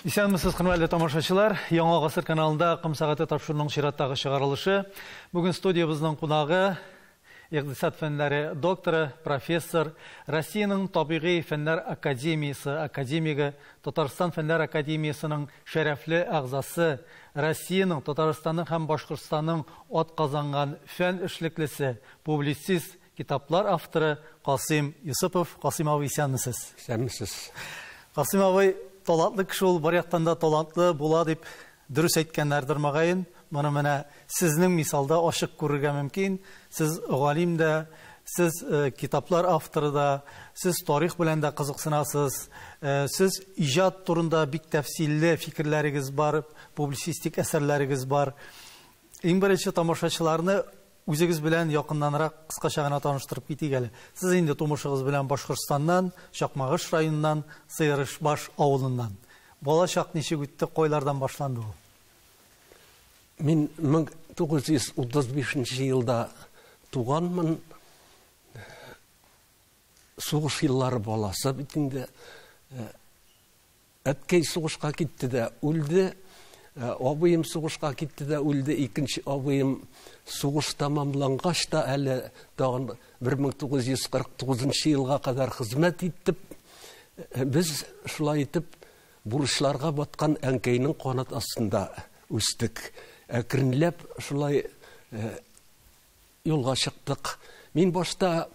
Исәнмесез, хөрмәтле тамашачылар. Яңа Гасыр каналында Ком сәгате тапшыруының чираттагы чыгарылышы. Бүген студиябезнең кунагы икътисад фәннәре докторы, профессор, Россиянең табигый фәннәр академиясе академигы, Татарстан фәннәр академиясенең шәрәфле әгъзасы, Россиянең, Татарстанның һәм Башкортстанның атказанган фән эшлеклесе, публицист, китаплар авторы Касыйм Юсупов. Касыйм абый, исәнмесез. Исәнмесез. Касыйм абый, талантлы кеше ул, бар яктан да талантлы була дип дөрес әйткәннәрдер мөгаен. Моны менә сезнең мисалда ачык күрергә мөмкин. Сез галим дә, сез китаплар авторы да, сез тарих белән дә кызыксынасыз, сез иҗат турында бик тәфсилле фикерләрегез бар, публицистик әсәрләрегез бар. Иң беренче тамашачыларны үзегез белән якыннанрак кыскача гына таныштырып китик әле. Сез инде тумышыгыз белән Башкортстаннан, Чакмагыш районыннан, Сыерышбаш авылыннан. Бала чак ничек үтте, кайлардан башланды ул? Мин 1935 елда туганмын. Сугыш еллары баласы бит инде. Әткәй сугышка китте дә үлде. Абыем сугышка китте дә үлде. Икенче абыем сугыш тәмамлангач та әле тагын 1949 елга кадәр хезмәт иттеп, без шулай итеп бурычларга баткан әнкәйнең канат астында үстек. Әкренләп шулай юлга чыктык. Мин башта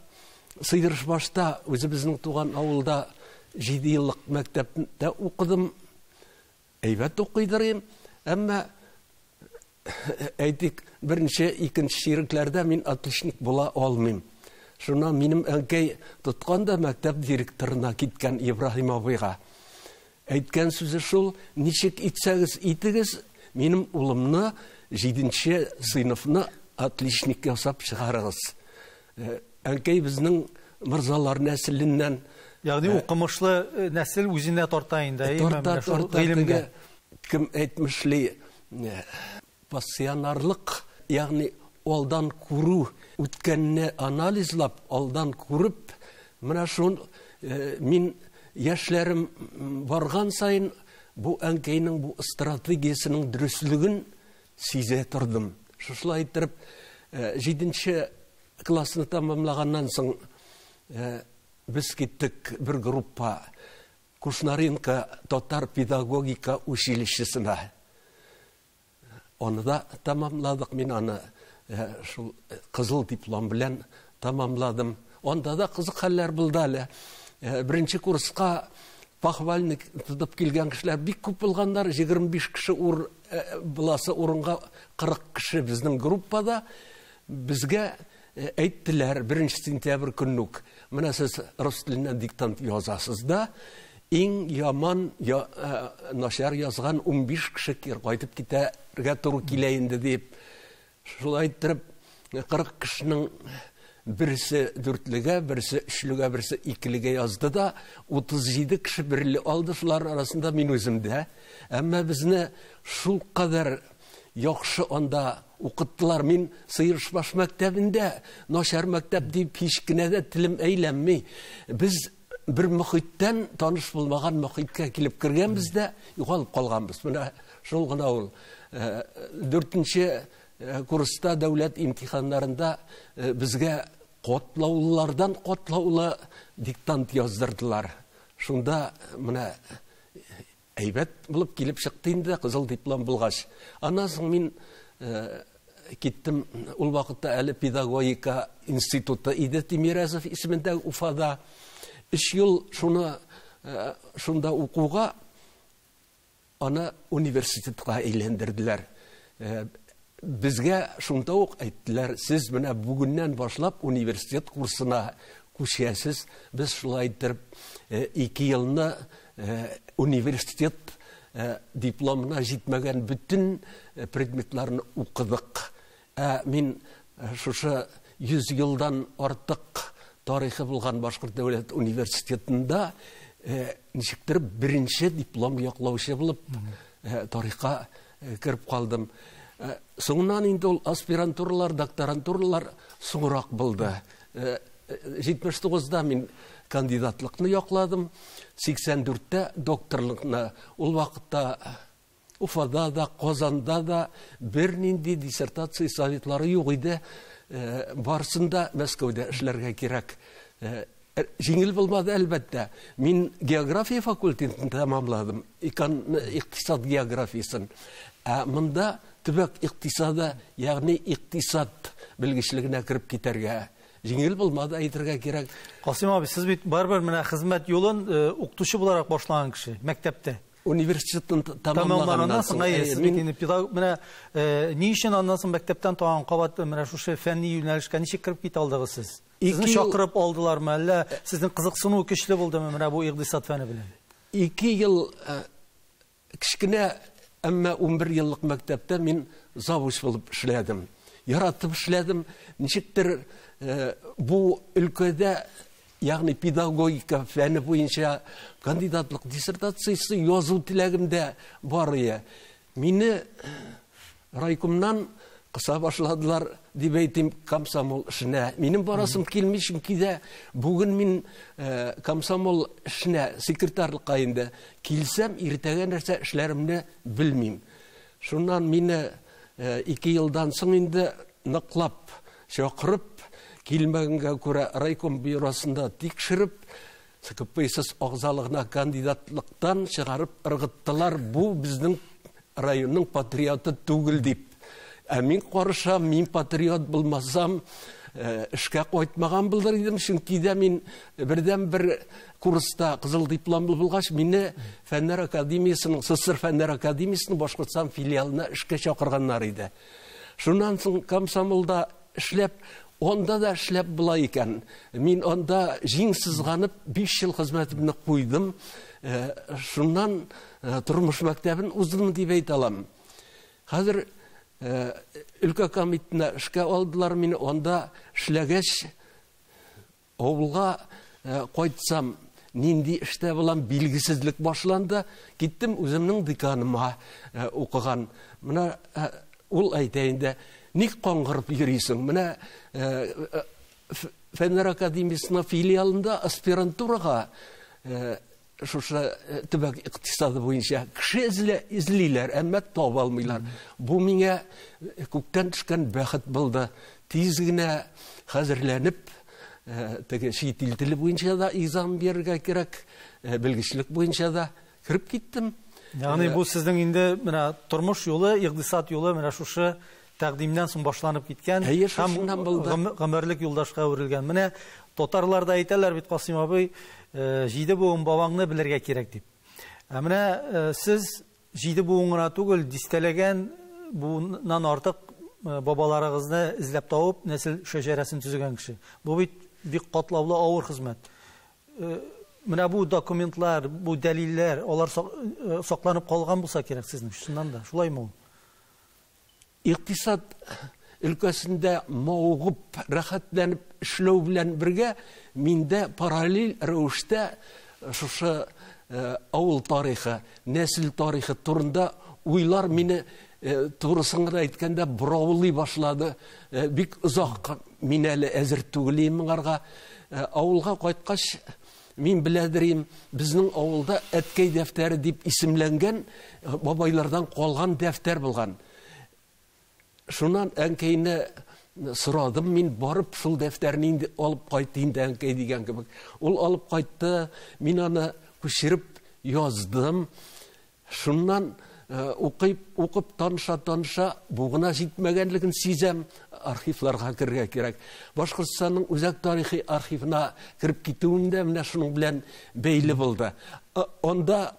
Сыйдырышбашта үзебезнең туган авылда 7 еллык мәктәптә укыдым. Әйбәт укыйдырым, әмма әйтик, беренче, икенче чирекләрдә мин отличник була алмыйм. Шуннан минем әнкәй тоткан да мәктәп директорына киткән Ибраһим абыйга. Әйткән сүзе шул: ничек итсәгез итегез, минем улымны 7 сыйныфны отличник ясап чыгарыгыз. Әнкәй безнең мырзалар нәселеннән. Ягъни укымышлы нәсел үзенә тарта инде, әйеме? Тарта, тарта. Теге, кем әйтмешли, пассионарлык, ягъни алдан күрү, үткәнне анализлап, алдан күреп, менә шул мин яшьләрем барган сайын бу әнкәйнең бу стратегиясенең дөреслеген сизә тордым. Шушылай иттереп, 7 классны тәмамлаганнан соң без киттек бер группа Кушнаренко татар педагогика училищесына. Аны да тәмамладык, мин аны шул кызыл диплом белән тәмамладым. Анда да кызык хәлләр булды әле. Беренче курска похвальный тотып килгән кешеләр бик күп булганнар, 25 кеше буласы урынга 40 кеше безнең группада. Безгә әйттеләр 1 сентябрь көнне үк, менә сез рус теленнән диктант язасыз да, иң яман начар язган 15 кеше кайтып китәргә туры килә инде дип. Шулай иттереп 40 кешенең берсе дүртлегә, берсе өчлегә, берсе икелегә язды да, 37 кеше берле алды, шулар арасында мин үзем дә. Әмма безне шул кадәр яхшы анда укыттылар. Мин Сыерышбаш мәктәбендә начар мәктәп дип һич кенә дә телем әйләнми. Без бер мөхиттән таныш булмаган мөхиткә килеп кергәнбез дә югалып калганбыз. Менә шул гына ул. 4 курста дәүләт имтиханнарында безгә котлаулардан котлаулы диктант яздырдылар. Шунда менә әйбәт булып килеп чыкты инде кызыл диплом булгач. Аннан соң мин киттем, ул вакытта әле педагогика институты иде Тимирязев исемендә Уфада. 3 ел шуны шунда укуга аны университетка әйләндерделәр. Безгә шунда ук әйттеләр, сез менә бүгеннән башлап университет курсына күчәсез. Без шулай иттереп 2 елны университет дипломына җитмәгән бөтен предметларны укыдык. Ә мин шушы 100 елдан артык тарихы булган Башкорт дәүләт университетында ничектер беренче диплом яклаучы булып тарихка кереп калдым. Соңыннан инде ул аспирантуралар, докторантуралар соңрак булды. 79-да мин кандидатлыкны якладым, 84-тә докторлыкны. Ул вакытта Уфада да, Казанда да бернинди диссертация советлары юк иде. Барысын да Мәскәүдә эшләргә кирәк. Җиңел булмады, әлбәттә. Мин география факультетын тәмамладым, икътисад географиясен. Ә монда төбәк икътисады, ягъни икътисад белгечлегенә кереп китәргә җиңел булмады, әйтергә кирәк. Касыйм абый, сез бит барыбер менә хезмәт юлын укытучы буларак башлаган кеше, мәктәптә. Университетын тәмамлаганнан соң, әйе, сез бит инде педагог, менә ни өчен аннан соң мәктәптән тагын кабат менә шушы фәнни юнәлешкә ничек кереп китә алдыгыз сез? Сезне чакырып алдылармы, әллә сезнең кызыксыну көчле булдымы менә бу икътисад фәне белән? 2 ел кечкенә, әмма 11 еллык мәктәптә мин завуч булып эшләдем. Яратып эшләдем. Ничектер бу өлкәдә, ягъни педагогика фәне буенча кандидатлык диссертациясе язу теләгем дә бар иде. Мине райкомнан кыса башладылар, дип әйтим, комсомол эшенә. Минем барасым килми, чөнки дә бүген мин комсомол эшенә, секретарьлыкка инде килсәм, иртәгә нәрсә эшләремне белмим. Шуннан мине 2 елдан соң инде ныклап чакырып, килмәгәнгә күрә райком бюросында тикшереп, КПСС агзалыгына кандидатлыктан чыгарып ыргыттылар. Бу безнең районның патриоты түгел дип. Ә мин карышам, мин патриот булмасам, эшкә кайтмаган булыр идем, чөнки дә мин бердән-бер курста кызыл дипломлы булгач, мине Фәннәр академиясенең, СССР Фәннәр академиясенең Башкортстан филиалына эшкә чакырганнар иде. Шуннан соң комсомолда эшләп, онда да эшләп була икән. Мин онда җиң сызганып 5 ел хезмәтемне куйдым. Шуннан тормыш мәктәбен уздым дип әйтә алам. Хәзер өлкә комитетына эшкә алдылар мине. Онда эшләгәч, авылга кайтсам, нинди эштә булам, билгесезлек башланды. Киттем үземнең деканыма укыган. Менә ул әйтә инде, ник каңгырып йөрисең? Менә Фәннәр академиясенең филиалында аспирантурага шушы төбәк икътисады буенча кеше эзлиләр, әмма таба алмыйлар. Бу миңа күктән төшкән бәхет булды. Тиз генә хәзерләнеп, теге чит ил теле буенча да экзамен бирергә кирәк, белгечлек буенча да кереп киттем. Ягъни бу сезнең инде менә тормыш юлы, икътисад юлы менә шушы тәкъдимнән соң башланып киткән һәм гомерлек юлдашка әверелгән. Менә татарлар да әйтәләр бит, Касыйм абый, 7 буын бабаңны белергә кирәк дип. Ә менә сез 7 буын гына түгел, дистәләгән буыннан артык бабаларыгызны эзләп табып, нәсел шәҗәрәсен төзегән кеше. Бу бит бик катлаулы, авыр хезмәт. Менә бу документлар, бу дәлилләр, алар сакланып калган булса кирәк сезнең, чыннан да, шулаймы ул? Икътисад өлкәсендә мавыгып, рәхәтләнеп эшләү белән бергә миндә параллель рәвештә шушы авыл тарихы, нәсел тарихы турында уйлар мине, турысын гына әйткәндә, бораулый башлады. Бик озак мин әле әзер түгел идем моңарга. Авылга кайткач, мин беләдерим, безнең авылда Әткәй дәфтәре дип исемләнгән бабайлардан калган дәфтәр булган. Шуннан әнкәйне сорадым, мин барып шул дәфтәрне инде алып кайтты инде әнкәй дигән кебек. Ул алып кайтты, мин аны күчереп яздым. Шуннан укып, таныша-таныша, бу гына җитмәгәнлеген сизәм, архивларга керергә кирәк. Башкортстанның үзәк тарихи архивына кереп китүем дә менә шуның белән бәйле булды. Анда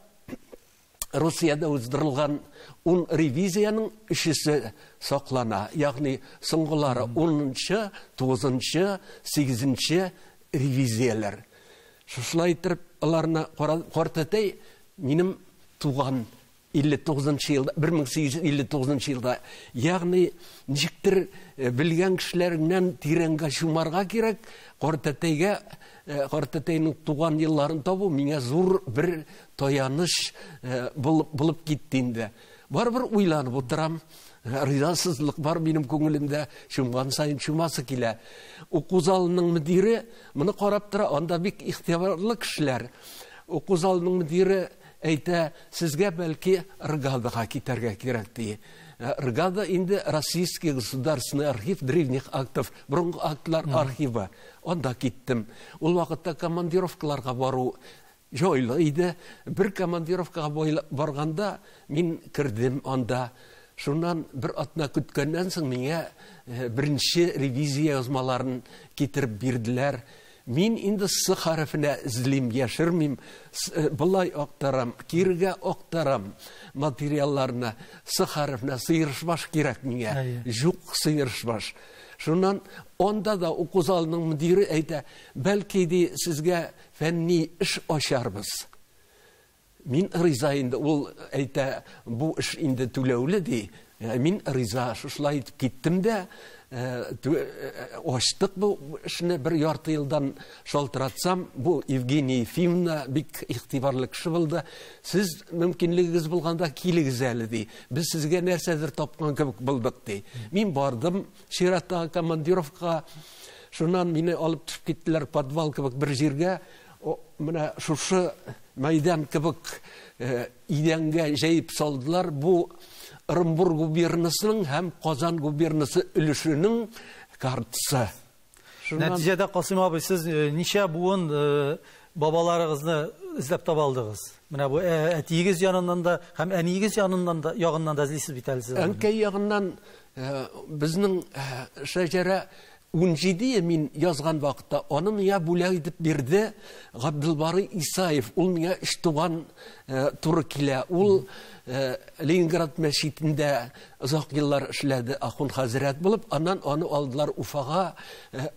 Русиядә уздырылган 10 ревизиянең өчесе саклана, ягъни соңгылары 10-нчы, 9-нчы, 8-нче ревизияләр. Шушылай итеп, аларны картәтәй минем туган илле тугызынчы елда, бер мең сигез йөз илле тугызынчы елда, ягъни ничектер белгән кешеләреннән тирәнгә чумарга кирәк, картәтәйнең туган елларын табу миңа зур бер таяныч булып китте инде. Барыбер уйланып утырам. Ризасызлык бар минем күңелемдә, чумган саен чумасы килә. Уку залының мөдире моны карап тора, анда бик игътибарлы кешеләр. Уку залының мөдире әйтә, сезгә бәлки РГАДАга китәргә кирәк ди. РГАДА инде Российский государственный архив древних актов, борынгы актлар архивы. Анда киттем. Ул вакытта командировкаларга бару җайлы иде. Бер командировкага барганда мин кердем анда. Шуннан бер атна көткәннән соң миңа беренче ревизия язмаларын китереп бирделәр. Мин инде С хәрефенә эзлим, яшермим, былай актарам, кирегә актарам материалларны. С хәрефенә сыерышбаш кирәк миңа. Юк сыерышбаш. Шуннан анда да уку залының мөдире әйтә, бәлки ди сезгә фәнни эш ачарбыз. Мин риза инде, ул әйтә, бу эш инде түләүле ди. Мин риза, шушылай итеп киттем дә, ачтык бу эшне бер ярты елдан шалтыратсам, бу Евгения Ефимовна бик игътибарлы кеше булды. Сез мөмкинлегегез булганда килегез әле ди. Без сезгә нәрсәдер тапкан кебек булдык ди. Мин бардым чираттагы командировкага. Шуннан мине алып төшеп киттеләр подвал кебек бер җиргә. Менә шушы мәйдан кебек идәнгә җәеп салдылар. Бу Ырымбур губернасының һәм Казан губернасы өлешенең картасы. Нәтиҗәдә, Касыйм абый, сез ничә буын бабаларыгызны эзләп таба алдыгыз? Менә бу әтиегез яныннан да һәм әниегез яныннан да, ягыннан да эзлисез бит әле сез. Әнкәй ягыннан безнең шәҗәрә 17 мин язган вакытта аны миңа бүләк итеп бирде Габдулбарый Исаев. Ул миңа өч туган туры килә. Ул Ленинград мәчетендә озак еллар эшләде, ахун хәзрәт булып, аннан аны алдылар Уфага,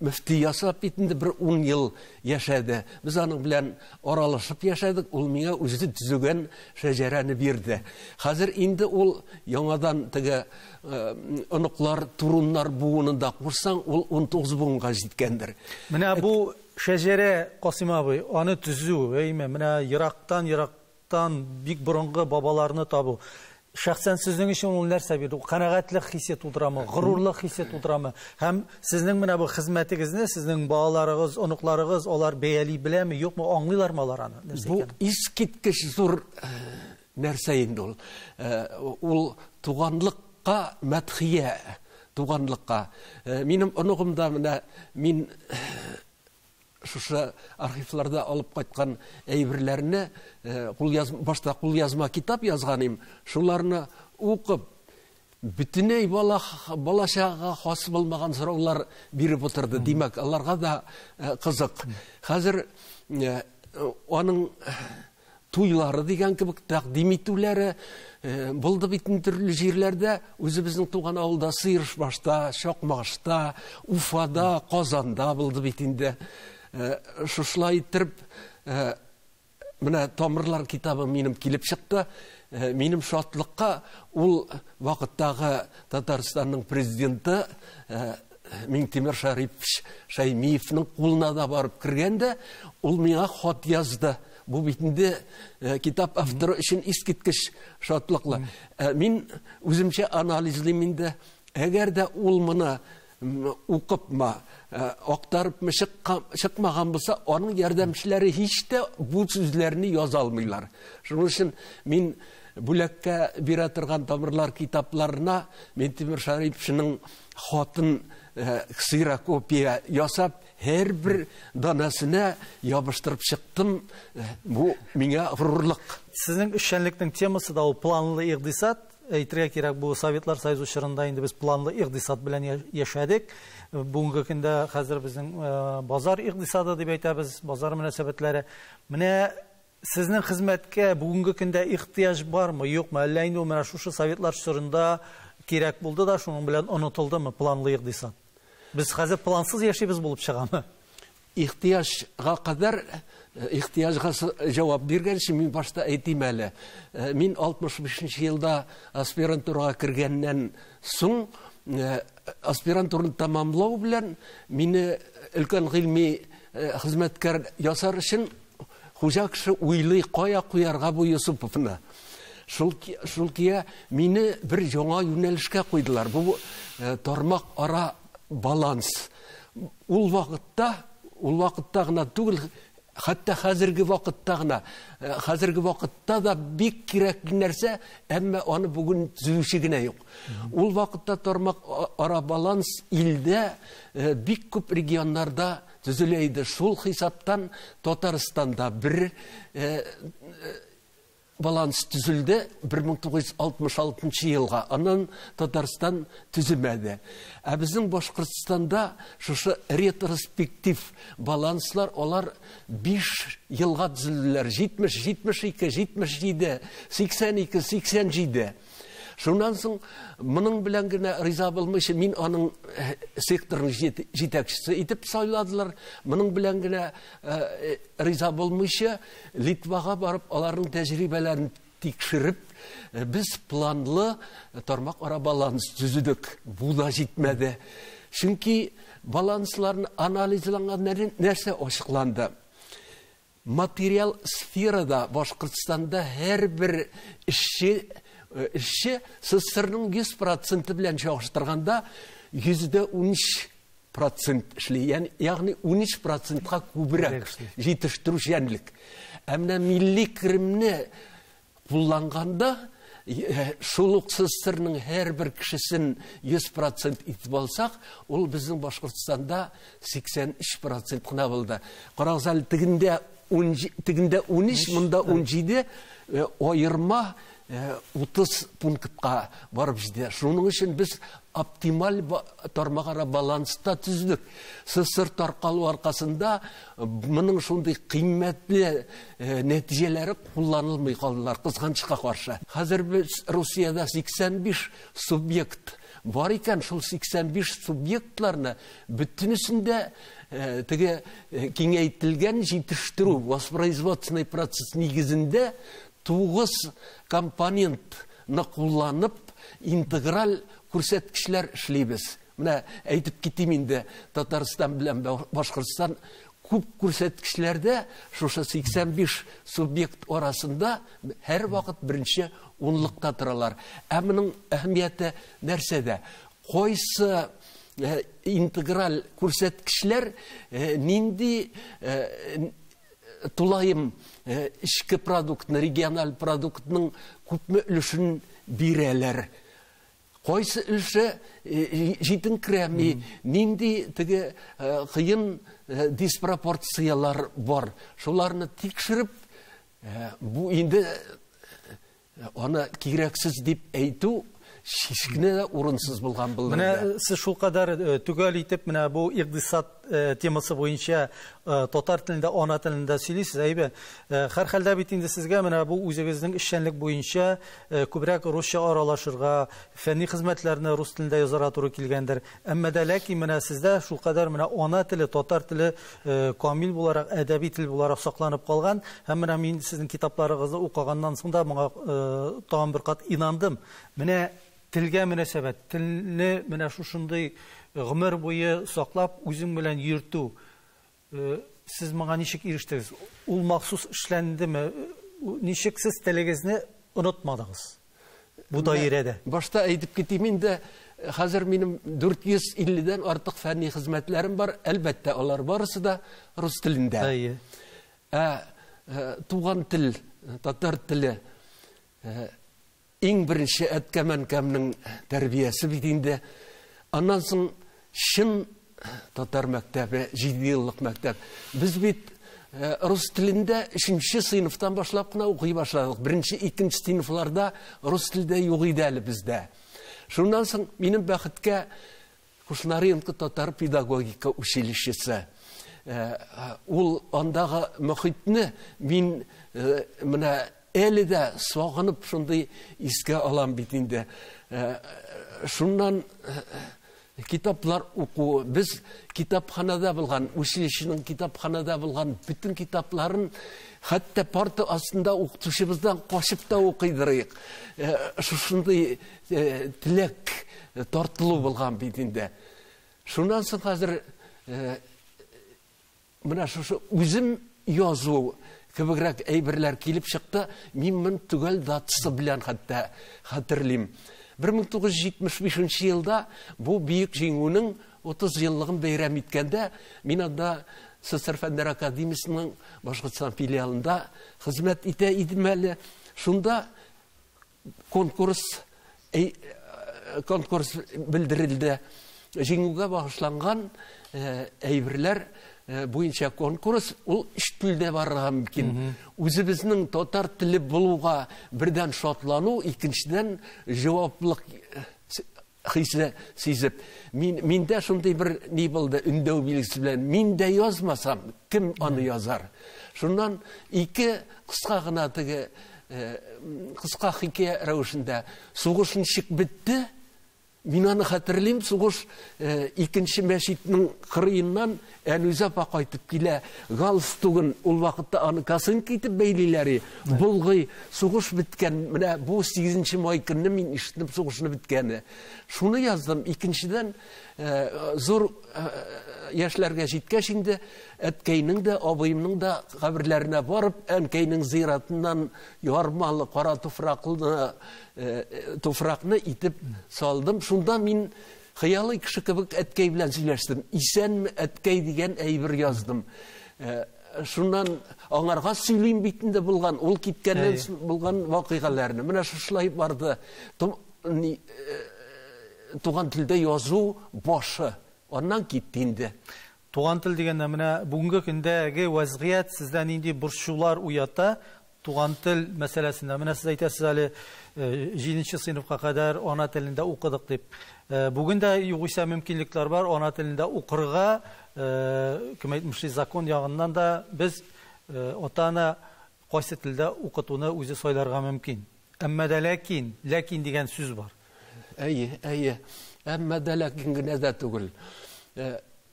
мөфти ясап бит инде бер 10 ел яшәде. Без аның белән аралашып яшәдек. Ул миңа үзе төзегән шәҗәрәне бирде. Хәзер инде ул яңадан теге оныклар, туруннар буынында кушсаң, ул 19 буынга җиткәндер. Менә бу шәҗәрә, Касыйм абый, аны төзү, әйме, менә ерактан, ерактан бик борынгы бабаларны табу. Шәхсән сезнең өчен ул нәрсә бирде? Ул канәгатьлек хисе тудырамы, горурлык хисе тудырамы? Һәм сезнең менә бу хезмәтегезне, сезнең балаларыгыз, оныкларыгыз, алар бәяли беләме, юкмы, аңлыйлармы алар аны? Нәрсә Бу икәнен? искиткеч зур нәрсә инде ул. Ул туганлыкка мәдхия, туганлыкка. Минем оныгым да менә мин шушы архивларда алып кайткан әйберләрне, башта кулъязма китап язган идем, шуларны укып, бөтенләй бала чагага хас булмаган сораулар биреп утырды. Димәк, аларга да кызык. Хәзер аның туйлары дигән кебек тәкъдим итүләре булды бит инде төрле җирләрдә. Үзебезнең туган авылда, Сыерышбашта, Чакмашта, Уфада, Казанда булды бит инде. Шушылай иттереп, менә Тамырлар китабы минем килеп чыкты. Минем шатлыкка ул вакыттагы Татарстанның президенты Миңтимер Шәрипович Шәймиевның кулына да барып кергәндә, ул миңа хат язды. Бу бит инде китап авторы өчен искиткеч шатлыклы. Мин үземчә анализлыйм инде. Әгәр дә ул моны укыпмы, актарыпмы чыкмаган булса, аның ярдәмчеләре һич тә бу сүзләрне яза алмыйлар. Шуның өчен мин бүләккә бирә торган Тамырлар китапларына Миңтимер Шәриповичның хатын ксерокопия ясап, һәрбер данәсенә ябыштырып чыктым. Бу миңа горурлык. Сезнең эшчәнлекнең темасы да ул планлы икътисад. Әйтергә кирәк, бу Советлар Союзы чорында инде без планлы икътисад белән яшәдек. Бүгенге көндә хәзер безнең базар икътисады дип әйтәбез, базар мөнәсәбәтләре. Менә сезнең хезмәткә бүгенге көндә ихтыяҗ бармы, юкмы? Әллә инде ул менә шушы Советлар чорында кирәк булды да, шуның белән онытылдымы планлы икътисад? Без хәзер плансыз яшибез булып чыгамы? Ихтыяҗга кадәр, ихтыяҗга җавап биргәнче мин башта әйтим әле. Мин алтмыш бишенче елда аспирантурага кергәннән соң, аспирантураны тәмамлау белән мине өлкән гыйльми хезмәткәр ясар өчен хуҗа кеше уйлый, кая куярга бу Юсуповны. Шул кия мине бер яңа юнәлешкә куйдылар. Бу тармак ара баланс. Ул вакытта гына түгел, хәтта хәзерге вакытта гына, хәзерге вакытта да бик кирәкле нәрсә, әмма аны бүген төзүче генә юк. Ул вакытта тармак ара баланс илдә бик күп регионнарда төзелә иде. Шул хисаптан Татарстанда бер баланс төзелде 1966 елга. Аннан Татарстан төземәде. Ә безнең Башкортстанда шушы ретроспектив баланслар алар 5 елга төзелделәр. 70, 72, 77, 82, 87. Шуннан соң моның белән генә риза булмыйча, мин аның секторның җитәкчесе итеп сайладылар. Моның белән генә риза булмыйча, Литвага барып, аларның тәҗрибәләрен тикшереп, без планлы тармак ара баланс төзедек. Бу да җитмәде. Чөнки балансларны анализланган нәрсә ачыкланды. Материал сферада Башкортстанда һәрбер эшче СССРның 100% белән чагыштырганда 13% эшли, ягъни 13%-ка күбрәк җитештерүчәнлек. Ә менә милли керемне кулланганда шул ук СССРның һәрбер кешесен 100% итеп алсак, ул безнең Башкортстанда 83% кына булды. Карагыз әле, тегендә 13, монда 17, аерма 30 пунктка барып җитә. Шуның өчен без оптималь тармакара баланста төздек. СССР таркалу аркасында моның шундый кыйммәтле нәтиҗәләре кулланылмый калдылар, кызганычка каршы. Хәзер без Русиядә 85 субъект бар икән, шул 85 субъектларны бөтенесендә теге киңәйтелгән җитештерү, воспроизводственный процесс нигезендә 9 компонентны кулланып интеграль күрсәткечләр эшлибез. Менә әйтеп китим инде, Татарстан белән Башкортстан күп күрсәткечләрдә шушы 85 субъект арасында һәр вакыт беренче унлыкта торалар. Ә моның әһәмияте нәрсәдә? Кайсы интеграль күрсәткечләр нинди тулаем эчке продуктны, региональ продуктның күпме өлешен бирәләр? Кайсы өлеше җитенкерәми, нинди теге кыен диспропорциялар бар? Шуларны тикшереп, бу инде аны кирәксез дип әйтү һич кенә дә урынсыз булган булыр. Менә сез шулкадәр төгәл итеп менә бу икътисад темасы буенча татар телендә, ана телендә сөйлисез, әйбе. Һәрхәлдә бит инде сезгә менә бу үзегезнең эшчәнлек буенча күбрәк русча аралашырга, фәнни хезмәтләрне рус телендә язарга туры килгәндер. Әмма дә ләкин менә сездә шулкадәр менә ана теле, татар теле камил буларак, әдәби тел буларак сакланып калган. Һәм менә мин сезнең китапларыгызны укыганнан соң да моңа тагын бер кат инандым. Менә телгә мөнәсәбәт, телне менә шушындый гомер буе саклап, үзең белән йөртү. Сез моңа ничек ирештегез? Ул махсус эшләндеме? Ничек сез телегезне онытмадыгыз бу даирәдә? Башта әйтеп китим инде, хәзер минем 450-дән артык фәнни хезмәтләрем бар. Әлбәттә, алар барысы да рус телендә. Ә туган тел, татар теле иң беренче әткәм-әнкәмнең тәрбиясе бит инде. Аннан соң чын татар мәктәбе, 7 еллык мәктәп. Без бит рус телендә 3нче сыйныфтан башлап кына укый башладык. Беренче, икенче сыйныфларда рус телдә юк иде әле бездә. Шуннан соң минем бәхеткә Кушнаренко татар педагогика училищесы. Ул андагы мөхитне мин менә әле дә сагынып шундый искә алам бит инде. Шуннан китаплар уку, без китапханада булган, училищеның китапханада булган бөтен китапларын хәтта парта астында укытучыбыздан качып та укыйдырыйк. Шушындый теләк тартылу булган бит инде. Шуннан соң хәзер менә шушы үзем язу кебегрәк әйберләр килеп чыкты. Мин моны төгәл датасы белән хәтта хәтерлим. 1975 елда бу Бөек Җиңүнең 30 еллыгын бәйрәм иткәндә, мин анда СССР Фәннәр академиясенең Башкортстан филиалында хезмәт итә идем әле. Шунда конкурс белдерелде. Җиңүгә багышланган әйберләр буенча конкурс, ул өч телдә барырга мөмкин. Үзебезнең татар теле булуга бердән шатлану, икенчедән җаваплылык хисе сизеп. Миндә шундый бер ни булды, өндәү билгесе белән. Мин дә язмасам, кем аны язар? Шуннан ике кыска гына теге кыска хикәя рәвешендә сугыш ничек бетте? Мин аны хәтерлим, сугыш икенче мәчетнең кырыеннан Әнүзә апа кайтып килә, галстугын ул вакытта аны косынка итеп бәйлиләр, булгый, сугыш беткән, менә бу 8 май көнне мин ишеттем сугышны беткәне. Шуны яздым. Икенчедән, зур яшьләргә җиткәч инде, әткәйнең дә, абыемның да каберләренә барып, әнкәйнең зиратыннан ярмалы кара туфраклы туфракны итеп салдым. Шунда мин хыялый кеше кебек әткәй белән сөйләштем. Исәнме, әткәй дигән әйбер яздым. Шуннан аңарга сөйлим бит инде булган, ул киткәннән булган вакыйгаларны. Менә шушылай барды. Туган телдә язу башы. Аннан китте инде. Туган тел дигәндә, менә бүгенге көндәге вазгыять сездә нинди борчулар уята? Туган тел мәсьәләсендә. Менә сез әйтәсез әле 7 сыйныфка кадәр ана телендә укыдык дип. Бүген дә югыйсә мөмкинлекләр бар ана телендә укырга, кем әйтмешли, закон ягыннан да без ата-ана кайсы телдә укытуны үзе сайларга мөмкин. Әмма дә ләкин, ләкин дигән сүз бар. Әйе, әйе. Әмма дә ләкин генә дә түгел.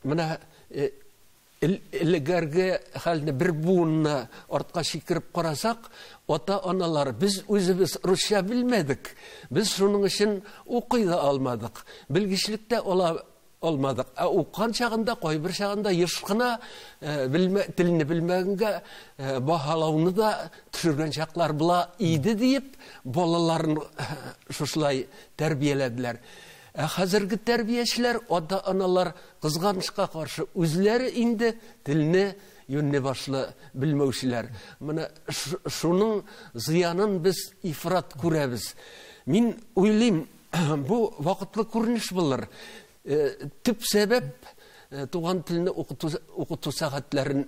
Менә элегәрге хәлне бер буынны артка чикереп карасак, ата-аналар без үзебез русча белмәдек. Без шуның өчен укый да алмадык, белгечлек тә ала алмадык. Ә укыган чагында, кайбер чагында еш кына телне белмәгәнгә баһалауны да төшергән чаклар була иде диеп, балаларын шушылай тәрбияләделәр. Ә хәзерге тәрбиячеләр, ата-аналар кызганычка каршы үзләре инде телне юньле башлы белмәүчеләр. Менә шуның зыянын без ифрат күрәбез. Мин уйлыйм, бу вакытлы күренеш булыр. Төп сәбәп туган телне укыту сәгатьләрен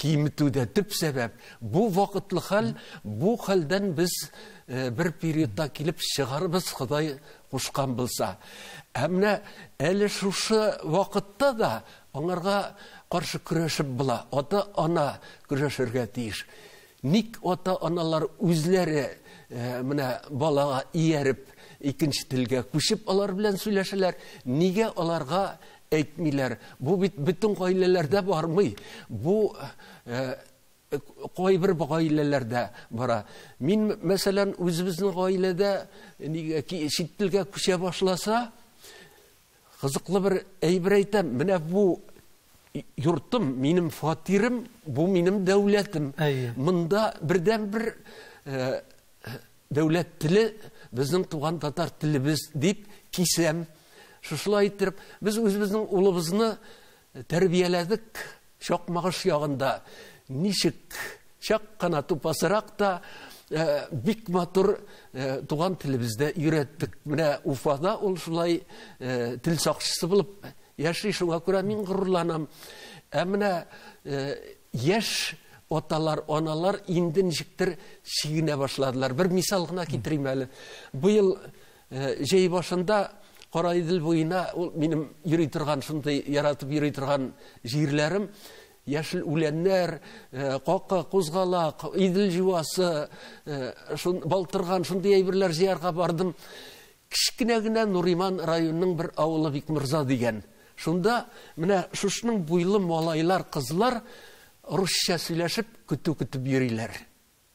киметүдә төп сәбәп. Бу вакытлы хәл, бу хәлдән без бер периодта килеп чыгарбыз, Ходай кушкан булса. Ә менә әле шушы вакытта да аңарга каршы көрәшеп була. Ата-ана көрәшергә тиеш. Ник ата-аналар үзләре менә балага ияреп икенче телгә күчеп алар белән сөйләшәләр? Нигә аларга әйтмиләр? Бу бит бөтен гаиләләрдә бармый. Бу кайбер гаиләләрдә бара. Мин, мәсәлән, үзебезнең гаиләдә нигә чит телгә күчә башласа, кызыклы бер әйбер әйтәм. Менә бу йортым, минем фатирым, бу минем дәүләтем. Монда бердән-бер дәүләт теле безнең туган татар телебез дип кисәм. Шушылай иттереп, без үзебезнең улыбызны тәрбияләдек Чакмагыш ягында. Ничек чак кына тупасырак та бик матур туган телебездә өйрәттек. Менә Уфада ул шулай тел сакчысы булып яши, шуңа күрә мин горурланам. Ә менә яшь аталар, аналар инде ничектер чигенә башладылар. Бер мисал гына китерим әле. Быел җәй башында Караидел буена, ул минем йөри торган, шундый яратып йөри торган җирләрем, яшел үләннәр, какы, кузгалак, Идел җуасы, балтырган, шундый әйберләр җыярга бардым. Кечкенә генә Нуриман районының бер авылы Бикморза дигән. Шунда менә шушының буйлы малайлар, кызлар русча сөйләшеп, көтү көтеп йөриләр.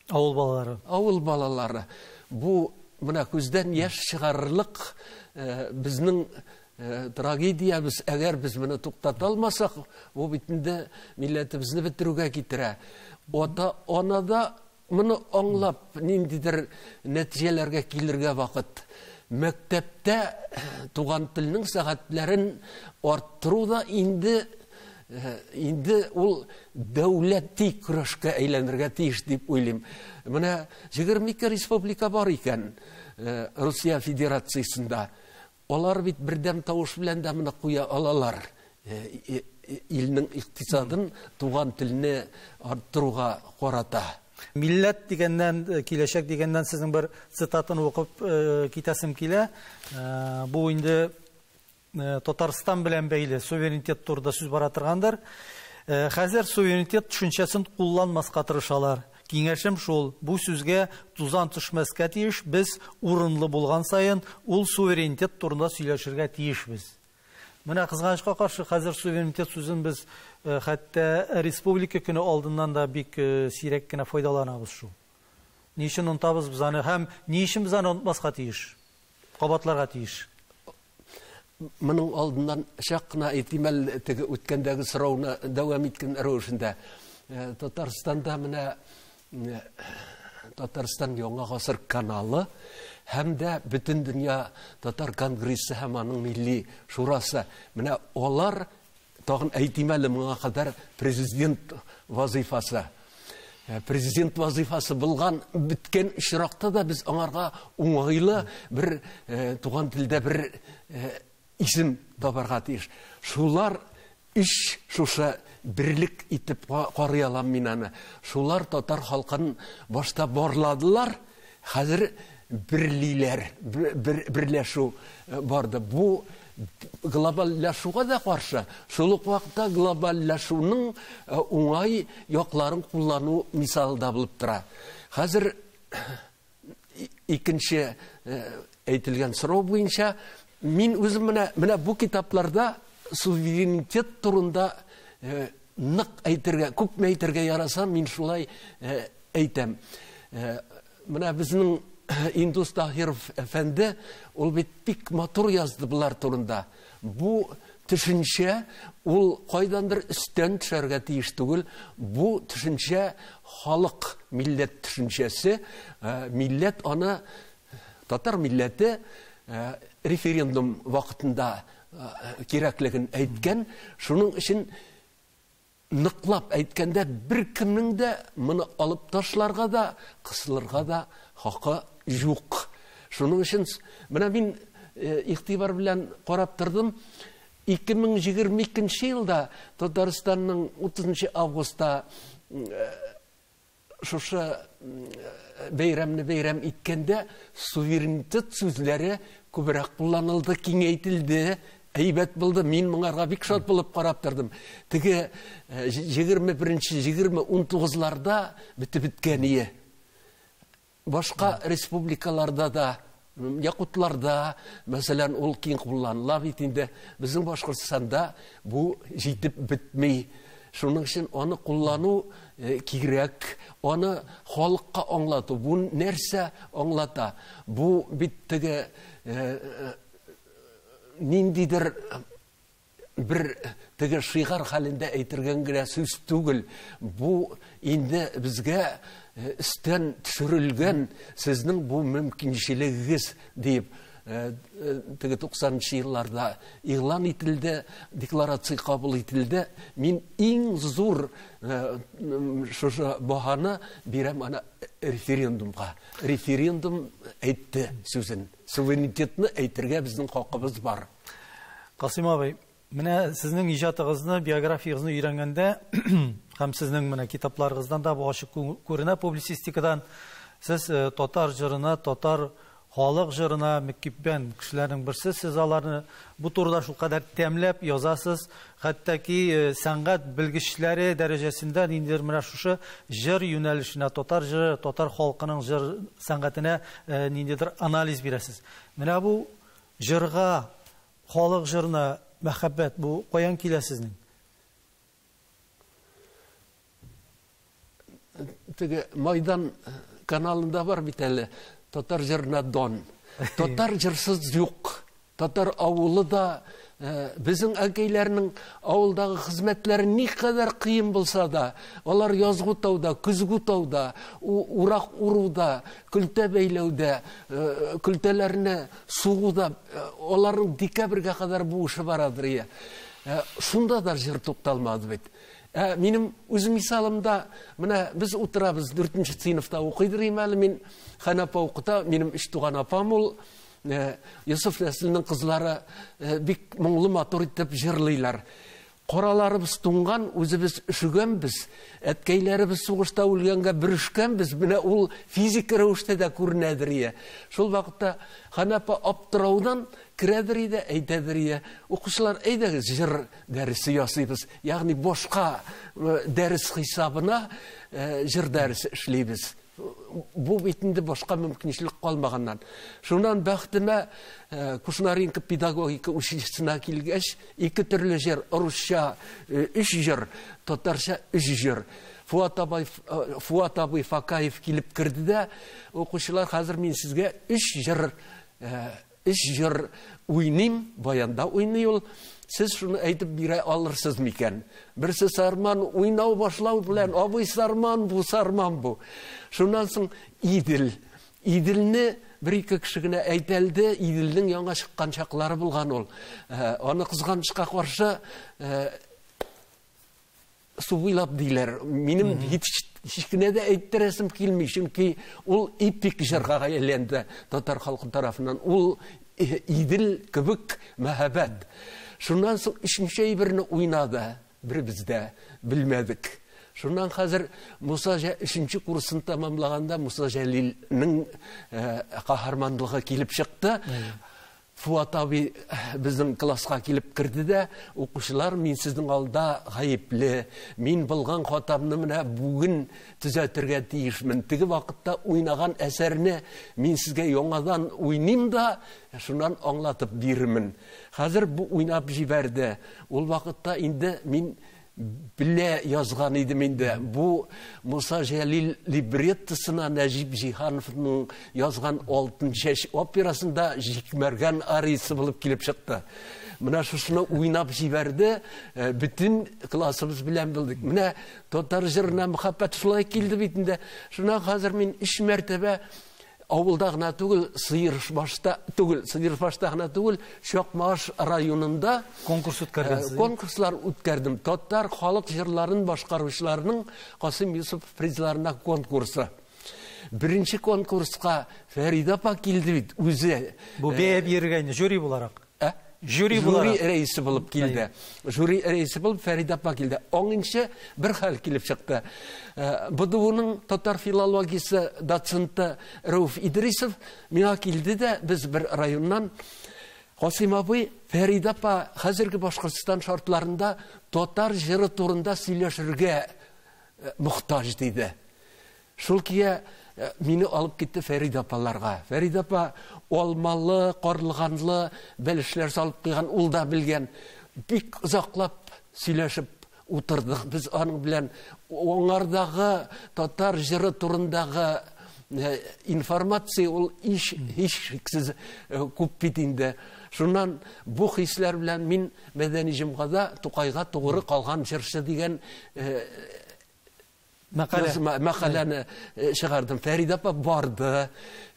Авыл балалары. Авыл балалары. Бу менә күздән яшь чыгарырлык безнең трагедиябез, әгәр без моны туктата алмасак, бу бит инде милләтебезне бетерүгә китерә. Ата-ана да моны аңлап, ниндидер нәтиҗәләргә килергә вакыт. Мәктәптә туган телнең сәгатьләрен арттыру да инде ул дәүләти көрәшкә әйләнергә тиеш дип уйлыйм. Менә 22 республика бар икән Русия Федерациясендә. Алар бит бердәм тавыш белән дә моны куя алалар. Илнең икътисадын туган телне арттыруга карата. Милләт дигәннән, киләчәк дигәннән сезнең бер цитатаны укып китәсем килә. Бу инде Татарстан белән бәйле суверенитет турында сүз бара торгандыр. Хәзер суверенитет төшенчәсен кулланмаска тырышалар. Киңәшем шул, бу сүзгә тузан төшмәскә тиеш, без урынлы булган саен ул суверенитет турында сөйләшергә тиешбез. Менә кызганычка каршы хәзер суверенитет сүзен без хәтта республика көне алдыннан да бик сирәк кенә файдаланабыз шул. Ни өчен онытабыз без аны һәм ни өчен без аны онытмаска тиеш? Кабатларга тиеш. Моның алдыннан чак кына әйтим әле, теге үткәндәге сорауны дәвам иткән рәвешендә. Татарстанда менә Татарстан Яңа гасыр каналы һәм дә Бөтендөнья Татар конгрессы һәм аның милли шурасы. Менә алар, тагын әйтим әле, моңа кадәр президент вазифасы. Президент вазифасы булган беткән очракта да без аңарга уңайлы бер туган телдә бер исем табарга тиеш. Шулар иш шушы берлек итеп карый алам мин аны. Шулар татар халкын башта барладылар, хәзер берлиләр, берләшү барды. Бу глобальләшүгә дә каршы, шул ук вакытта глобальләшүнең уңай якларын куллану мисалы да булып тора. Хәзер икенче әйтелгән сорау буенча мин үзем менә бу китапларда суверенитет турында нык әйтергә, күпме әйтергә яраса, мин шулай әйтәм. Менә безнең Индус Таһиров әфәнде, ул бит бик матур язды булар турында. Бу төшенчә ул кайдандыр өстән төшәргә тиеш түгел. Бу төшенчә халык, милләт төшенчәсе. Милләт аны, татар милләте референдум вакытында кирәклеген әйткән. Шуның өчен ныклап әйткәндә бер кемнең дә моны алып ташларга да, кысылырга да хакы юк. Шуның өчен менә мин игътибар белән карап тордым. 2022 елда Татарстанның 30 августта шушы бәйрәмне бәйрәм иткәндә суверенитет сүзләре күбрәк кулланылды, киңәйтелде, әйбәт булды. Мин моңарга бик шат булып карап тордым. Теге 21-нче, 20-19-ларда бетеп беткән ие. Башка республикаларда да, Якутларда, мәсәлән, ул киң кулланыла бит инде. Безнең Башкортстанда бу җитеп бетми. Шуның өчен аны куллану кирәк, аны халыкка аңлату. Бу нәрсә аңлата? Бу бит теге ниндидер бер теге шигар хәлендә әйтелгән генә сүз түгел. Бу инде безгә өстән төшерелгән сезнең бу мөмкинчелегегез дип теге 90-нчы елларда игълан ителде, декларация кабул ителде. Мин иң зур шушы баһаны бирәм ана референдумга. Референдум әйтте сүзен. Суверенитетны әйтергә безнең хакыбыз бар. Касыйм абый, менә сезнең иҗатыгызны, биографиягызны өйрәнгәндә һәм сезнең менә китапларыгыздан да бу ачык күренә, публицистикадан сез татар җырына, татар халык җырына мөкиббән кешеләрнең берсе. Сез аларны бу турыда шулкадәр тәмләп язасыз, хәтта ки сәнгать белгечләре дәрәҗәсендә ниндидер менә шушы җыр юнәлешенә, татар җыры, татар халкының җыр сәнгатенә ниндидер анализ бирәсез. Менә бу җырга, халык җырына мәхәббәт бу каян килә сезнең? Теге Майдан каналында бар бит әле татар җырына дан. Татар җырсыз юк. Татар авылы да, безнең әнкәйләрнең авылдагы хезмәтләре никадәр кыен булса да, алар язгы тауда, көзге тауда, урак уруда, көлтә бәйләүдә, көлтәләрне сугуда, аларның декабрьгә кадәр бу эше барадыр ия. Шунда да җыр тукталмады бит. Минем үз мисалымда, менә без утырабыз, 4нче сыйныфта укыйдыр идем әле мин, Хан апа укыта, минем өч туган апам ул. Йосыф нәселенең кызлары бик моңлы матур итеп җырлыйлар. Караларыбыз туңган, үзебез өшегәнбез, әткәйләребез сугышта үлгәнгә бөрешкәнбез, менә ул физик рәвештә дә күренәдер ия. Шул вакытта Хан апа аптыраудан керәдер иде, әйтәдер ия. Укучылар, әйдәгез, җыр дәресе ясыйбыз. Ягъни башка дәрес хисабына җыр дәресе эшлибез. Бу бит инде башка мөмкинчелек калмаганнан. Шуннан бәхетемә Кушнаренко педагогика училищесына килгәч, ике төрле җыр, русча өч җыр, татарча өч җыр. Фуат абый Факаев килеп керде дә, укучылар, хәзер мин сезгә өч җыр уйныйм, баянда уйный ул. Сез шуны әйтеп бирә алырсыз микән? Берсе сарман уйнау башлау белән, абый сарман бу, сарман бу. Шуннан соң Идел. Иделне бер-ике кеше генә әйтәлде, Иделнең яңа чыккан чаклары булган ул. Аны кызганычка каршы су буйлап диләр. Минем һич кенә дә әйттерәсем килми, чөнки ул эпик җырга әйләнде татар халкы тарафыннан. Ул Идел кебек мәһабәт. Шуннан соң өченче әйберне уйнады, беребез дә белмәдек. Шуннан хәзер Муса өченче курсын тәмамлаганда Муса Җәлилнең каһарманлыгы килеп чыкты. Фуат абый безнең класска килеп керде дә, укучылар, мин сезнең алда гаепле, мин булган хатамны менә бүген төзәтергә тиешмен. Теге вакытта уйнаган әсәрне мин сезгә яңадан уйныйм да, шуннан аңлатып бирермен. Хәзер бу уйнап җибәрде. Ул вакытта инде мин белә язган идем инде. Бу Муса Җәлил либреттосына Нәҗип Җиһановның язган Алтын чәч операсында Җикмәргән ариясы булып килеп чыкты. Менә шушыны уйнап җибәрде, бөтен классыбыз белән белдек. Менә татар җырына мәхәббәт шулай килде бит инде. Шуннан хәзер мин 3 мәртәбә авылда гына түгел, Сыербашта түгел, Сыербашта гына түгел, Чакмагыш районында конкурс үткәргәнсез. Конкурслар үткәрдем. Татар халык җырларын башкаручыларның Касыйм Юсупов призларына конкурсы. Беренче конкурска Фәридә апа килде бит үзе. Бу бәя бирергә инде жюри буларак. Жюри буларак. Жюри рәисе булып килде. Жюри рәисе булып Фәридә апа килде. Аңынчы бер хәл килеп чыкты. БДУның татар филологиясе доценты Рәүф Идрисов миңа килде дә, без бер районнан Касыйм абый, Фәридә апа хәзерге Башкортстан шартларында татар җыры турында сөйләшергә мохтаҗ диде. Шул кия мине алып китте Фәридә апаларга. Фәридә апа алмалы, карлыганлы бәлешләр салып куйган, ул да белгән. Бик озаклап сөйләшеп утырдык без аның белән. Аңардагы татар җыры турындагы информация ул һичшиксез күп бит инде. Шуннан бу хисләр белән мин Мәдәни җомгада Тукайга тугры калган җырчы дигән мәкаләне чыгардым. Фәридә апа барды.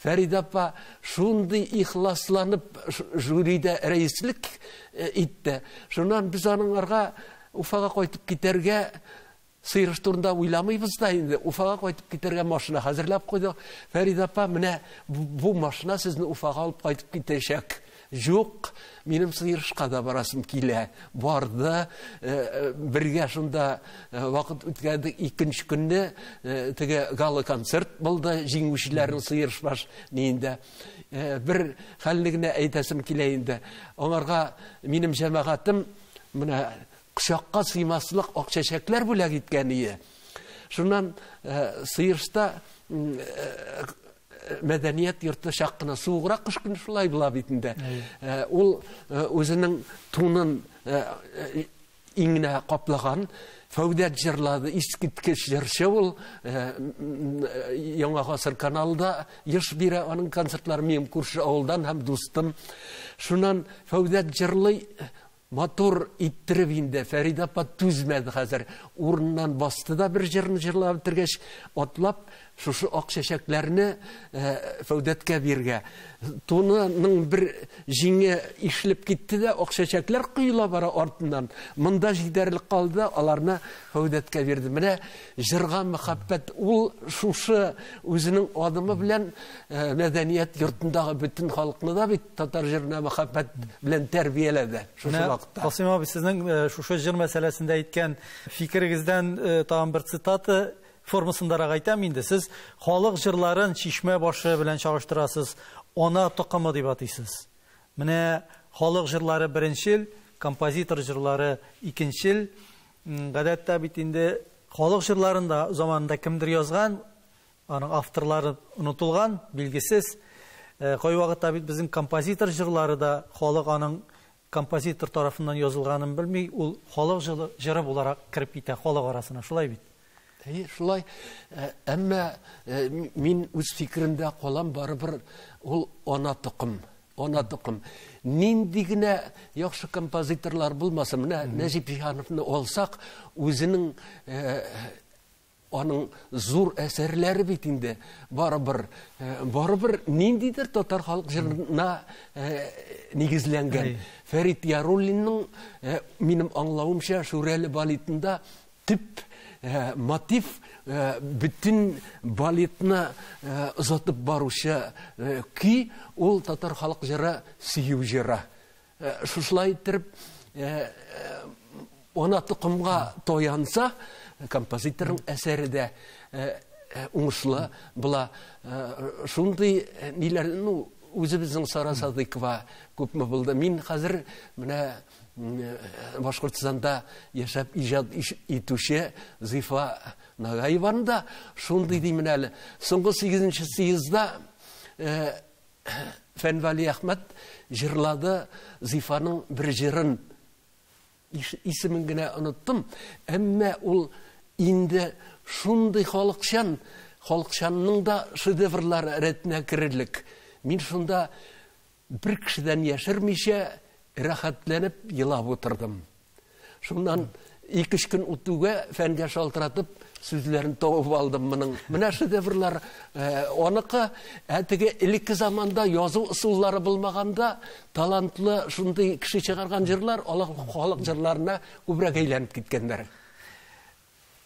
Фәридә апа шундый ихласланып жюрида рәислек итте. Шуннан без аныңарга Уфага кайтып китәргә Сыйрыш турында уйламыйбыз да инде. Уфага кайтып китәргә машина хәзерләп куйдык. Фәридә апа, менә бу машина сезне Уфага алып кайтып китәчәк. Юк, минем Сыйрышка да барасым килә. Барды, бергә шунда вакыт үткәрдек. Икенче көнне теге гала-концерт булды, җиңүчеләрнең Сыйрышбаш ниендә. Бер хәлне генә әйтәсем килә инде. Аңарга минем җәмәгатем менә кочакка сыймаслык ак чәчәкләр бүләк иткән иде. Шуннан Сыйрышта мәдәният йорты чак кына суыграк кыш көне шулай була бит инде. Ул үзенең тунын иңенә каплаган. Фәүдәт җырлады, искиткеч җырчы ул. Яңа гасыр каналында еш бирә аның концертлары, минем күрше авылдан һәм дустым. Шуннан Фәүдәт җырлый, матур иттереп инде. Фәридә апа түзмәде хәзер. Урыннан басты да бер җырны җырлап бетергәч, атлап шушы ак чәчәкләрне Фәүдәткә биргә. Тунының бер җиңе ишелеп китте дә, ак чәчәкләр коела бара артыннан. Монда җитәрлек калды да, аларны Фәүдәткә бирде. Менә җырга мәхәббәт, ул шушы үзенең адымы белән мәдәният йортындагы бөтен халыкны да бит татар җырына мәхәббәт белән тәрбияләде шушы вакытта. Касыйм абый, сезнең шушы җыр мәсьәләсендә әйткән фикерегездән тагын бер цитата формасындарак әйтәм инде. Сез халык җырларын чишмә башы белән чагыштырасыз, ана токымы дип атыйсыз. Менә халык җырлары беренчел, композитор җырлары икенчел. Гадәттә бит инде халык җырларын да заманында кемдер язган, аның авторлары онытылган, билгесез. Кайвакытта бит безнең композитор җырлары да халык аның композитор тарафыннан язылганын белми, ул халык җыры буларак кереп китә халык арасына, шулай бит? Әйе, шулай. Әмма мин үз фикеремдә калам, барыбер ул ана токым. Ана токым. Нинди генә яхшы композиторлар булмасын, менә Нәҗип Җиһановны алсак, үзенең аның зур әсәрләре бит инде, барыбер ниндидер татар халык җырына нигезләнгән. Фәрит Яруллинның, минем аңлавымча, Шүрәле балетында төп мотив, бөтен балетны озатып баручы көй, ул татар халык җыры, сөю җыры. Шушылай иттереп, ана токымга таянса, композиторның әсәре дә уңышлы була. Шундый ниләр, ну, үзебезнең Сара Садыйкова күпме булды. Мин хәзер менә Башкортстанда яшәп иҗат итүче Зифа Нагаеваны да шундый димен әле. Соңгы 8нче съездда Фәнвали Әхмәт җырлады Зифаның бер җырын. Исемен генә оныттым. Әмма ул инде шундый халыкчан, халыкчанның да шедеврлары рәтенә керерлек. Мин шунда бер кешедән яшермичә рәхәтләнеп елап утырдым. Шуннан ике-өч көн үтүгә Фәнгә шалтыратып сүзләрен табып алдым моның. Менә шедеврлар аныкы, ә теге элекке заманда язу ысуллары булмаганда талантлы шундый кеше чыгарган җырлар алар халык җырларына күбрәк әйләнеп киткәннәр.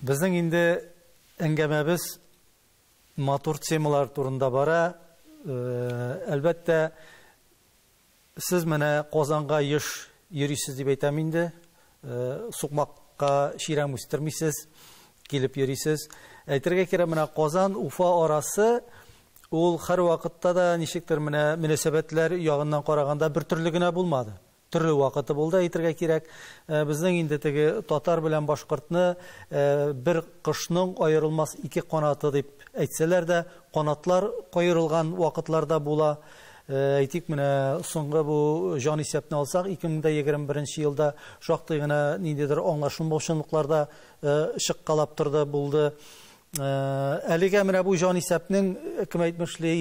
Безнең инде әңгәмәбез матур темалар турында бара. Әлбәттә, сез менә Казанга еш йөрисез дип әйтәм инде. Сукмакка чирәм үстермисез, килеп йөрисез. Әйтергә кирәк, менә Казан, Уфа арасы ул һәр вакытта да ничектер менә мөнәсәбәтләр ягыннан караганда бер төрле генә булмады. Төрле вакыты булды, әйтергә кирәк. Безнең инде теге татар белән башкортны бер кошның аерылмас ике канаты дип әйтсәләр дә, канатлар каерылган вакытларда була. Әйтик, менә соңгы бу җан исәпне алсак, 2021 елда шактый гына ниндидер аңлашылмаучанлыкларда чыккалап торды, булды. Әлегә менә бу җан исәпнең, кем әйтмешли,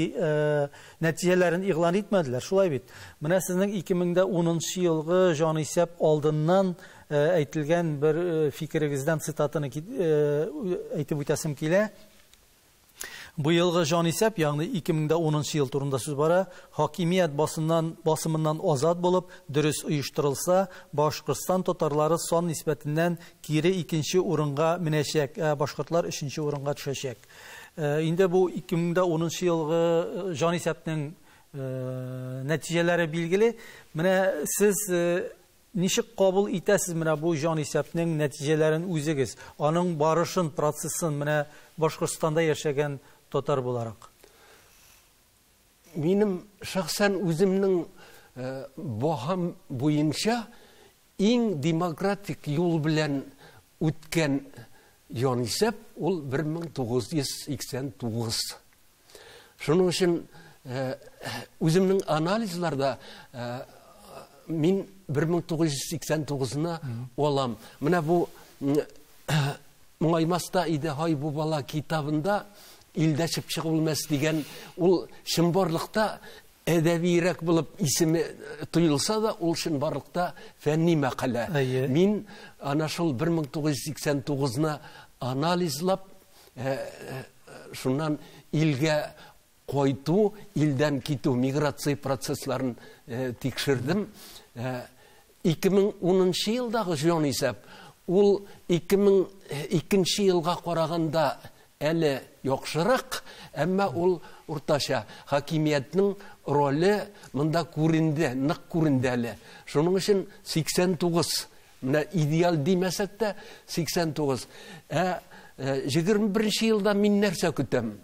нәтиҗәләрен игълан итмәделәр, шулай бит. Менә сезнең 2010 елгы җан исәп алдыннан әйтелгән бер фикерегездән цитатаны әйтеп үтәсем килә. Быелгы җан исәп, ягъни 2010 ел турында сүз бара, хакимият басымыннан азат булып, дөрес оештырылса, Башкортстан татарлары сан нисбәтеннән кире икенче урынга менәчәк, ә башкортлар өченче урынга төшәчәк. Инде бу 2010 елгы җан исәпнең нәтиҗәләре билгеле. Менә сез ничек кабул итәсез менә бу җан исәпнең нәтиҗәләрен үзегез, аның барышын, процессын менә Башкортстанда яшәгән татар буларак? Минем шәхсән үземнең баһам буенча иң демократик юл белән үткән җан исәп ул 1989. Шуның өчен үземнең анализларда Мин 1989-ны алам. Менә бу Моңаймас та иде һай бу бала китабында илдә чыпчык үлмәс дигән, ул чынбарлыкта әдәбиерәк булып исеме тоелса да, ул чынбарлыкта фәнни мәкалә. Мин ана шул 1989-ны анализлап, шуннан илгә кайту, илдән китү, миграция процессларын тикшердем. 2010 елдагы җанисәп ул 2002 елга караганда әле яхшырак, әмма ул уртача. Хакимиятнең роле монда күренде, нык күренде әле. Шуның өчен 89, менә идеал димәсәк тә 89. Ә 21 елда мин нәрсә көтәм?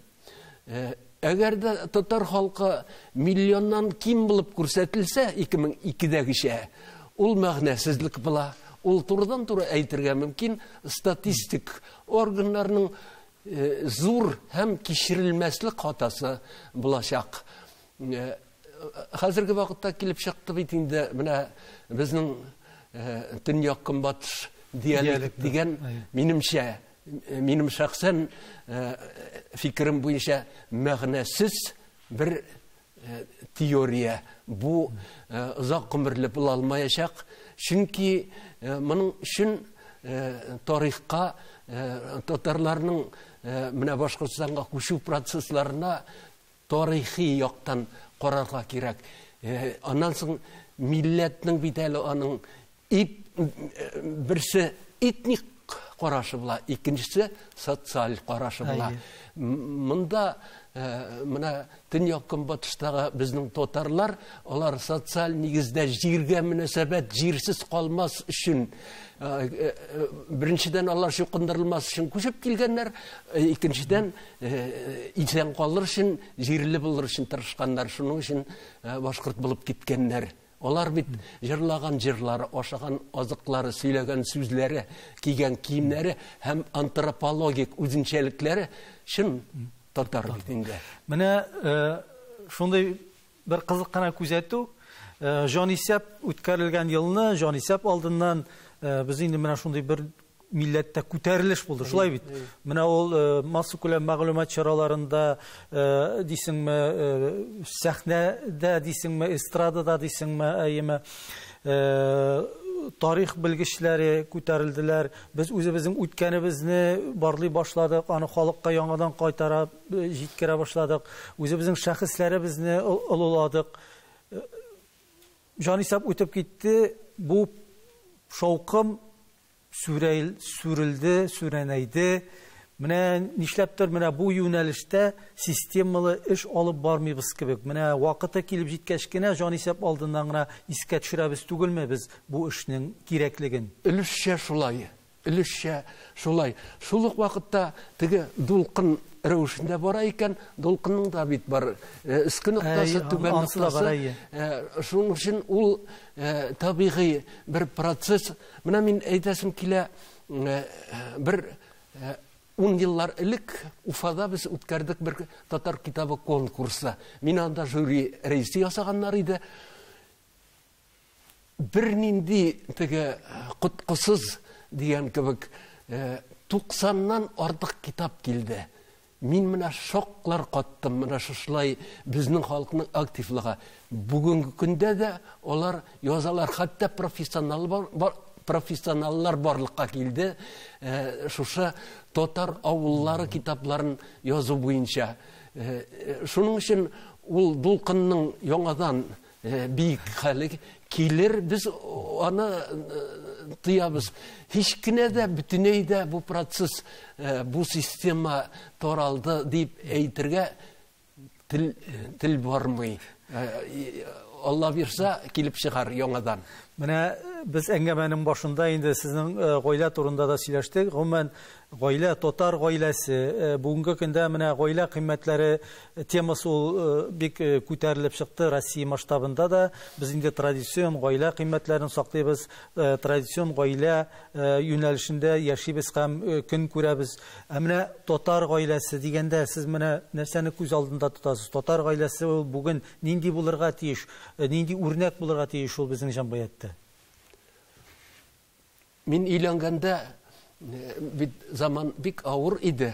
Әгәр дә татар халкы миллионнан ким булып күрсәтелсә, 2002-дәгечә, ул мәгънәсезлек була. Ул турыдан-туры әйтергә мөмкин, статистик органнарның зур һәм кичерелмәслек хатасы булачак. Хәзерге вакытта килеп чыкты бит инде, менә безнең төньяк көнбатыш диалект дигән, минемчә, минем шәхсән фикерем буенча мәгънәсез бер теория. Бу озак гомерле була алмаячак, чөнки моның өчен тарихка, татарларның менә Башкортстанга күчү процессларына тарихи яктан карарга кирәк. Аннан соң милләтнең бит әле аның берсе этник карашы була, икенчесе социаль карашы була. Монда менә төньяк көнбатыштагы безнең татарлар, алар социаль нигездә җиргә мөнәсәбәт, җирсез калмас өчен, беренчедән алар чукындырылмас өчен күчеп килгәннәр, икенчедән исән калыр өчен, җирле булыр өчен тырышканнар, шуның өчен башкорт булып киткәннәр. Алар бит җырлаган җырлары, ашаган азыклары, сөйләгән сүзләре, кигән киемнәре һәм антропологик үзенчәлекләре чын татар бит инде. Менә шундый бер кызык кына күзәтү. Җанисәп үткәрелгән елны, җанисәп алдыннан без инде менә шундый бер милләттә күтәрелеш булды. Шулай бит. Менә ул массакүләм мәгълүмат чараларында дисеңме, сәхнәдә дисеңме, эстрадада дисеңме, әйеме, тарих белгечләре күтәрелделәр. Без үзебезнең үткәнебезне барлый башладык, аны халыкка яңадан кайтара, җиткерә башладык. Үзебезнең шәхесләребезне олыладык. Җанисәп үтеп китте. Бу шаукым сүрелде, сүрәнәйде. Менә нишләптер менә бу юнәлештә системалы эш алып бармыйбыз кебек. Менә вакыты килеп җиткәч кенә җанисәп алдыннан гына искә төшерәбез түгелме без бу эшнең кирәклеген? Өлешчә шулай, өлешчә шулай. Шул ук вакытта теге дулкын рәвешендә бара икән, дулкынның да бит бар өске ноктасы, түбән ноктасы. Шуның өчен ул табигый бер процесс. Менә мин әйтәсем килә, бер 10 еллар элек Уфада без үткәрдек бер татар китабы конкурсы. Мин анда жюри рәисе ясаганнар иде. Бернинди теге коткысыз дигән кебек 90-нан артык китап килде. Мин менә шоклар каттым, менә шушылай безнең халыкның активлыгы. Бүгенге көндә дә алар язалар, хәтта профессионаллар барлыкка килде, шушы татар авыллары китапларын язу буенча. Шуның өчен ул дулкынның яңадан бик хәле килер, без аны тыябыз. Һич кенә дә бөтенләй дә бу процесс, бу система таралды дип әйтергә тел бармый. Алла бирсә, килеп чыгар яңадан. Менә без әңгәмәнең башында инде сезнең гаилә турында да сөйләштек. Гомумән, гаилә, татар гаиләсе, бүгенге көндә менә гаилә кыйммәтләре темасы ул бик күтәрелеп чыкты Россия масштабында да. Без инде традицион гаилә кыйммәтләрен саклыйбыз, традицион гаилә юнәлешендә яшибез һәм көн күрәбез. Ә менә татар гаиләсе дигәндә сез менә нәрсәне күз алдында тотасыз? Татар гаиләсе ул бүген нинди булырга тиеш, нинди үрнәк булырга тиеш ул безнең җәмгыятьтә? Мин өйләнгәндә бит заман бик авыр иде.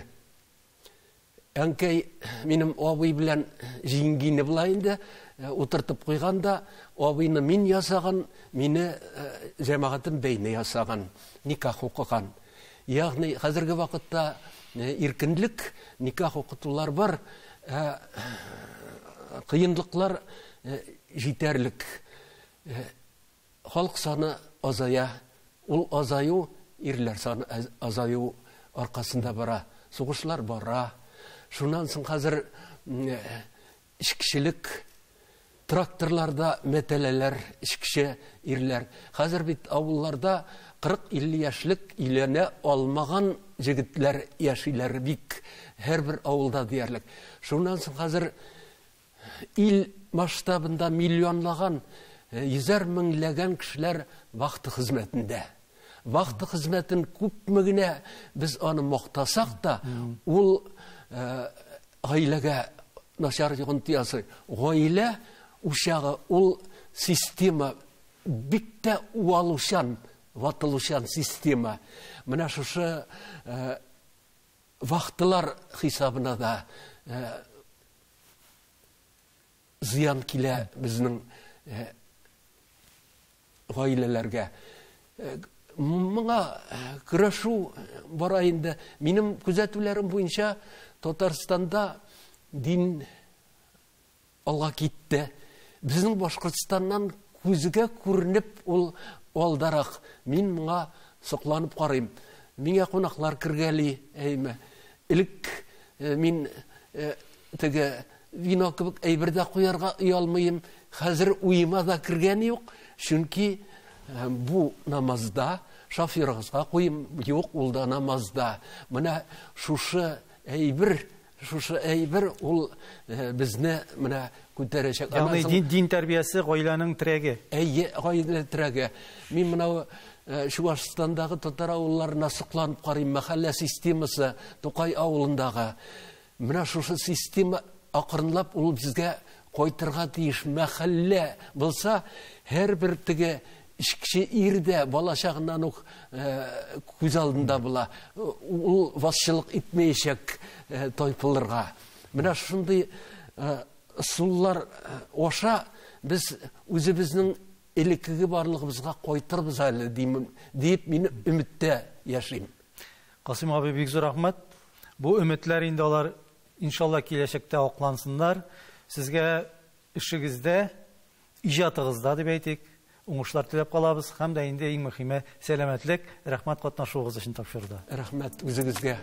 Әнкәй минем абый белән җиңгине була инде, утыртып куйган да, абыйны мин ясаган, мине җәмәгатем бәйне ясаган, никах укыган. Ягъни хәзерге вакытта иркенлек, никах укытулар бар, кыенлыклар җитәрлек. Халык саны азая, ул азаю, ирләр саны азаю аркасында бара, сугышлар бара. Шуннан соң хәзер эчкечелек, тракторларда мәтәләләр, эчкече ирләр. Хәзер бит авылларда 40-50 яшьлек өйләнә алмаган җегетләр яшиләр бик һәрбер авылда диярлек. Шуннан соң хәзер ил масштабында миллионлаган, йөзәр меңләгән кешеләр вахта хезмәтендә. Вахта хезмәтен күпме генә без аны мактасак та, ул гаиләгә начар йогынты ясый. Гаилә учагы ул система бик тә уалучан, ватылучан система. Менә шушы вахталар хисабына да зыян килә безнең гаиләләргә. Моңа көрәшү бара инде. Минем күзәтүләрем буенча Татарстанда дин алга китте. Безнең Башкортстаннан күзгә күренеп ул алдарак. Мин моңа сокланып карыйм. Миңа кунаклар кергәли, әйме. Элек мин теге вино кебек әйбер дә куярга оялмыйм. Хәзер уема да кергән юк, чөнки бу намазда шоферыгызга куйым юк, ул да намазда. Менә шушы әйбер, шушы әйбер ул безне менә күтәрәчәк. Ягъни дин тәрбиясе гаиләнең терәге. Әйе, гаилә терәге. Мин менә Чувашстандагы татар авылларына сокланып карыйм, мәхәллә системасы Тукай авылындагы. Менә шушы система акрынлап ул безгә кайтырга тиеш. Мәхәллә булса, һәрбер теге эчкече ир дә бала чагыннан ук күз алдында була. Ул вазчылык итмәячәк тайпылырга. Менә шундый ысуллар аша без үзебезнең элеккеге барлыгыбызга кайтырбыз әле димен, дип мин өметтә яшим. Касыйм абый, бик зур рәхмәт. Бу өметләр инде алар иншалла киләчәктә аклансыннар. Сезгә эшегездә, иҗатыгызда дип әйтик, уңышлар теләп калабыз һәм дә инде иң мөһиме сәламәтлек. Рәхмәт катнашуыгыз өчен тапшыруда. Рәхмәт үзегезгә.